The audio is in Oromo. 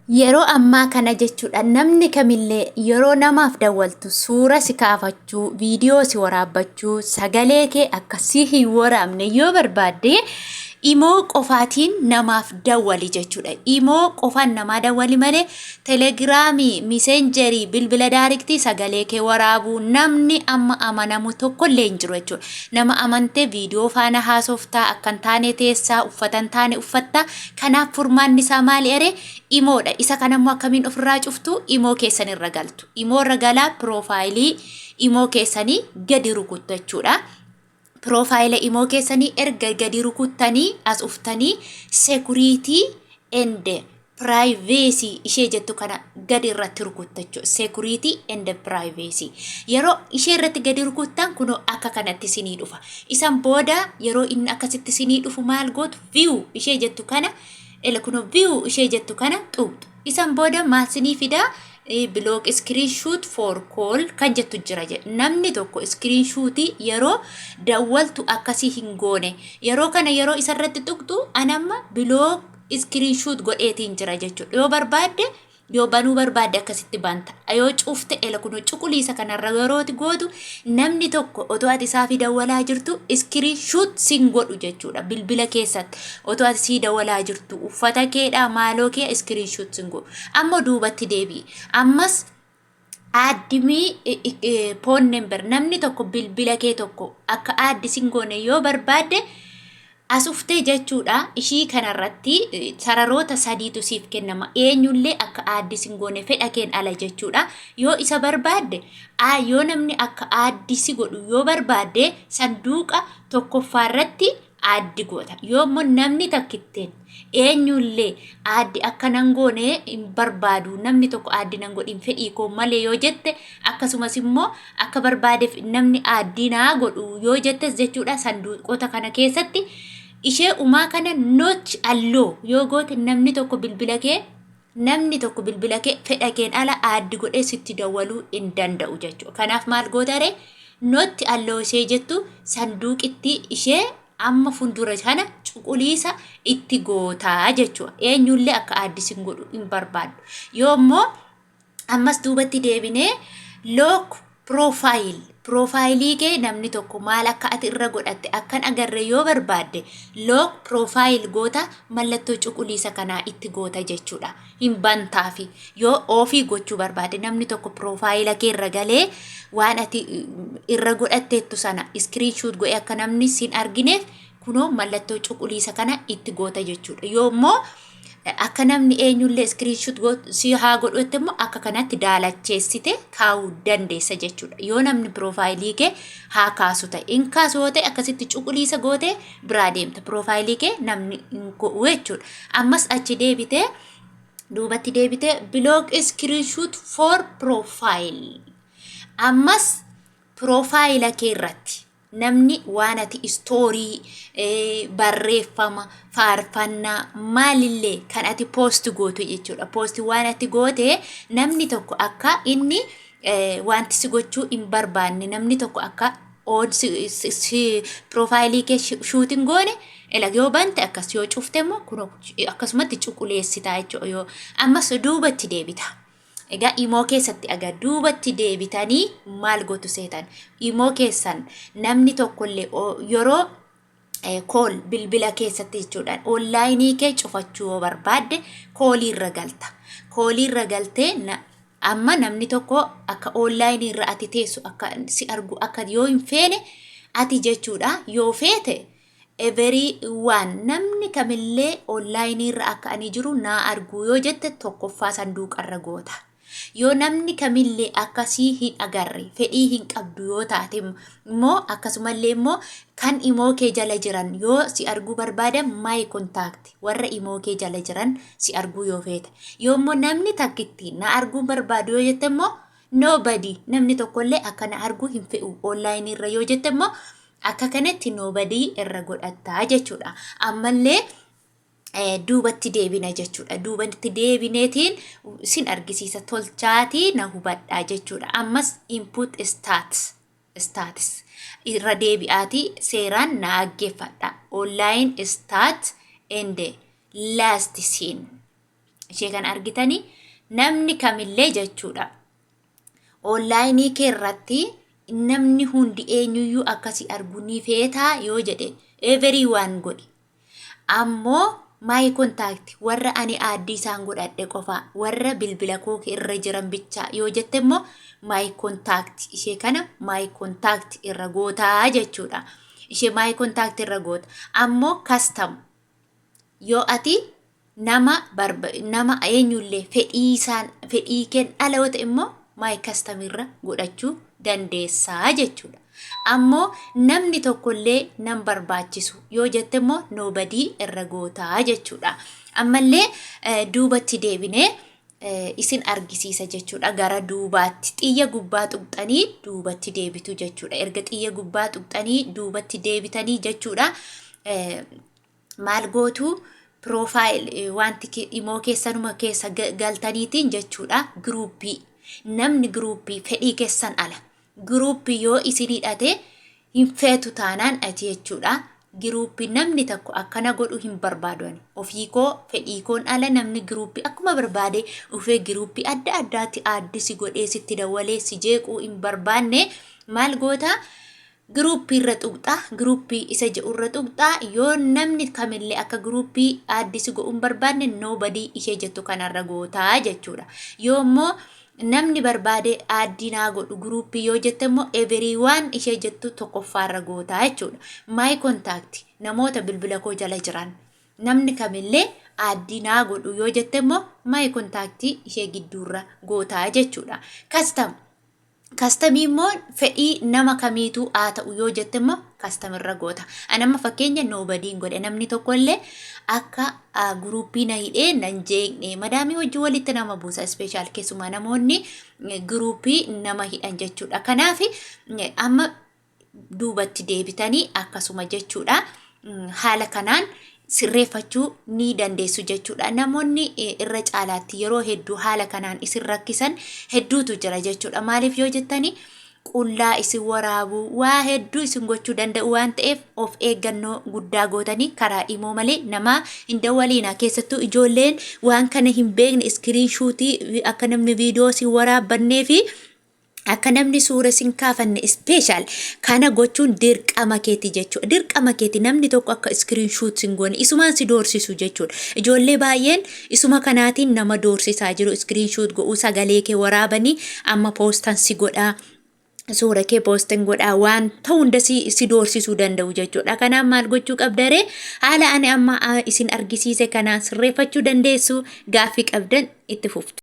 Yeroo ammaa kana jechuudha, namni kamillee yeroo namaaf dawwaltu suura si kaafachuu, viidiyoo si waraabbachuu, sagalee kee akka si hin waraabne yoo barbaadde, imoo qofaatiin namaaf dawwali jechuudha. Imoo qofaan namaa dawwali malee telegiraamii, miseenjerii, bilbila daariktii sagalee kee waraabuu namni amma amanamu tokkollee hin jiru jechuudha. Nama amantee viidiyoo faana haasoftaa, akka hin taane teessaa, uffata hin taane uffatta. Kanaaf furmaanni isaa maali ere? Imoodha. Isa kanammoo akkamiin ofirraa cuftu? Imoo keessan irra galtu. Imoo irra galaa, piroofaayilii imoo keessanii gadi rukuttu jechuudha. Piroofaayila imoo keessanii erga gadi rukuttanii as uftanii security and privacy ishee jettu kana gadi irratti rukutta jechuudha. Security and privacy. Yeroo ishee irratti gadi rukuttan kunoo akka kanatti isinii dhufa. Isan booda yeroo inni akkasitti isinii dhufu maal gootu? View ishee jettu kana ela, kunoo view ishee jettu kana tuqxu. Isan booda maal isinii fidaa? Block screenshot for call kan jettu jira jedhe. Namni tokko screenshootii yeroo dawwaltu akkasii hin goone. Yeroo kana yeroo isarratti tuqxu anamma block screenshot godheetiin jira jechuudha. Yoo barbaadde, yoo banuu barbaadde akkasitti banta. Yoo cufte, ela kunoo cuquliisa kanarra yerooti gootu namni tokko otoo ati isaafi dawwalaa jirtu screenshot sin godhu jechuudha. Bilbila keessatti otoo ati sii dawwalaa jirtu uffata keedhaa maaloo kee screenshot sin godhu. Ammoo duubatti deebi'i. Ammas add me phone number, namni tokko bilbila kee tokko akka add sin goone yoo barbaadde as uftee jechuudha. Ishii kanarratti sararoota sadiitu siif kennama. Eenyullee akka add sin goone fedha keen ala jechuudha. Yoo isa barbaadde, yoo namni akka add si godhu yoo barbaadde, sanduuqa tokkoffaarratti add goota. Yoo immoo namni takkitteen eenyullee add akka nan goone hin barbaadu, namni tokko add nan godhin fedhii koo malee yoo jette, akkasumas immoo akka barbaadeef namni add naa godhu yoo jettes jechuudha, sanduuqota kana keessatti ishee umaa kana not allow yoo goote, namni tokko bilbila kee fedha keen ala add godhee sitti dawwaluu hin danda'u jechuudha. Kanaaf maal gootare? Not allow ishee jettu sanduuqitti ishee amma fuuldura kana cuquliisa itti gootaa jechuudha. Eenyullee akka add sin godhu hin barbaaddu. Yoo immoo ammas duubatti deebinee lock profile, piroofaayilii kee namni tokko maal akka ati irra godhatte akkan agarre yoo barbaadde, lock profile goota, mallattoo cuquliisa kanaa itti goota jechuudha. Hin bantaafi. Yoo off gochuu barbaadde, namni tokko piroofaayila kee irra galee waan ati irra godhatteettu sana screenshot godhee akka namni sin argineef, kunoo mallattoo cuquliisa kana itti goota jechuudha. Yoo immoo akka namni eenyullee screenshot si haa godhutti immoo akka kanatti daalacheessite kaa'uu dandeessa jechuudha. Yoo namni piroofaayilii kee haa kaasu ta'e, hin kaasu yoo ta'e, akkasitti cuquliisa gootee biraa deemta. Piroofaayilii kee namni hin godhu jechuudha. Ammas achi deebitee, duubatti deebitee block screenshot for profile. Ammas piroofaayila kee irratti namni waan ati story, barreeffama, faarfannaa, maalillee kan ati post gootu jechuudha. Post waan ati goote namni tokko akka inni wanti si gochuu hin barbaanne, namni tokko akka on si piroofaayilii kee shootiin goone ela yoo bante akkas, yoo cufte immoo kun akkasumatti cuquleessitaa jechuudha. Yoo ammas duubatti deebita. Egaa imoo keessatti egaa duubatti deebitanii maal gootu seetan? Imoo keessan namni tokkollee yeroo call bilbila keessatti jechuudhaan onlaayinii kee cufachuu yoo barbaadde callii irra galta. Callii irra galtee amma namni tokko akka onlaayinii irra ati teessu akka si argu akka yoo hin feene ati jechuudha, yoo feete everyone, namni kamillee onlaayinii irra akka ani jiru naa argu yoo jette, tokkoffaa sanduuqarra goota. Yoo namni kamillee akkasii hin agarre fedhii hin qabdu yoo taate immoo, akkasumallee immoo kan imoo kee jala jiran yoo si arguu barbaadan, my contact, warra imoo kee jala jiran si arguu yoo feete. Yoo immoo namni takkitti na arguu barbaadu yoo jette immoo, nobody, namni tokkollee akka na arguu hin fe'u onlaayinii irra yoo jette immoo, akka kanatti nobody irra godhattaa jechuudha. Ammallee duubatti deebina jechuudha. Duubatti deebineetiin sin argisiisa, tolchaatii na hubadhaa jechuudha. Ammas input status irra deebi'aatii seeraan na dhaggeeffadha. Online status and last seen. Ishee kana argitanii, namni kamillee jechuudha. Online kee irratti namni hundi eenyuyyuu akkasii argu ni feetaa yoo jedhe, everyone godhi. Ammoo my contact, warra ani add isaan godhadhe qofa, warra bilbila koo irra jiran bichaa yoo jette immoo, my contact ishee kana my contact irra gootaa jechuudha. Ishee my contact irra goota. Ammoo custom yoo ati nama barba nama eenyullee fedhii isaan fedhii keen ala yoo ta'e immoo, my custom irra godhachuu dandeessaa jechuudha. Ammoo namni tokkollee nan barbaachisu yoo jette immoo, nobody irra gootaa jechuudha. Ammallee duubatti deebinee isin argisiisa jechuudha. Gara duubaatti xiyya gubbaa tuqxanii duubatti deebitu jechuudha. Erga xiyya gubbaa tuqxanii duubatti deebitanii jechuudha. Maal gootu? Profile wanti imoo keessanuma keessa galtaniitiin jechuudha. Group, namni group fedhii keessan ala group yoo isin hidhate hin feetu taanaan ati jechuudha. Group namni tokko akkana godhu hin barbaadu ani. Ofii koo fedhii koon ala namni group akkuma barbaade dhufee group adda addaatti add si godhee sitti dawwalee si jeequu hin barbaanne, maal goota? Group irra tuqxaa, group isa jedhu irra tuqxaa. Yoo namni kamillee akka group add si godhuu hin barbaanne, nobody ishee jettu kanarra gootaa jechuudha. Yoo immoo namni barbaade add naa godhu group yoo jette immoo, everyone ishee jettu tokkoffaarra gootaa jechuudha. My contact, namoota bilbila koo jala jiran namni kamillee add naa godhu yoo jette immoo, my contact ishee gidduurra gootaa jechuudha. Custom immoo fedhii nama kamiituu haa ta'u yoo jette immoo, customirra goota. Ani amma fakkeenya nobodyn godhe. Namni tokkollee akka group na hidhee nan jeeqne, madaamii hojii walitti nama buusa, special keessumaa namoonni group nama hidhan jechuudha. Kanaaf amma duubatti deebitanii akkasuma jechuudha. Haala kanaan sirreeffachuu ni dandeessu jechuudha. Namoonni irra caalaatti yeroo hedduu haala kanaan isin rakkisan hedduutu jira jechuudha. Maaliif yoo jettani, qullaa isin waraabuu, waa hedduu isin gochuu danda'u waan ta'eef, of eeggannoo guddaa gootanii karaa imoo malee nama hin dawwaliina. Keessattuu ijoolleen waan kana hin beekne, screenshot akka namni viidiyoo isin waraabbannee fi akka namni suura isin kaafanne special kana gochuun dirqama keeti jechuudha. Dirqama keeti namni tokko akka screenshot sin goone, isumaan si doorsisu jechuudha. Ijoollee baay'een isuma kanaatiin nama doorsisaa jiru. Screenshot godhuu, sagalee kee waraabanii amma poostan si godhaa. Suura kee poostin godhaa, waan ta'u hunda si doorsisuu danda'u jechuudha. Kanaaf maal gochuu qabdaree? Haala ani amma isin argisiise kanaan sirreeffachuu dandeessu. Gaaffii qabdan itti fuftu.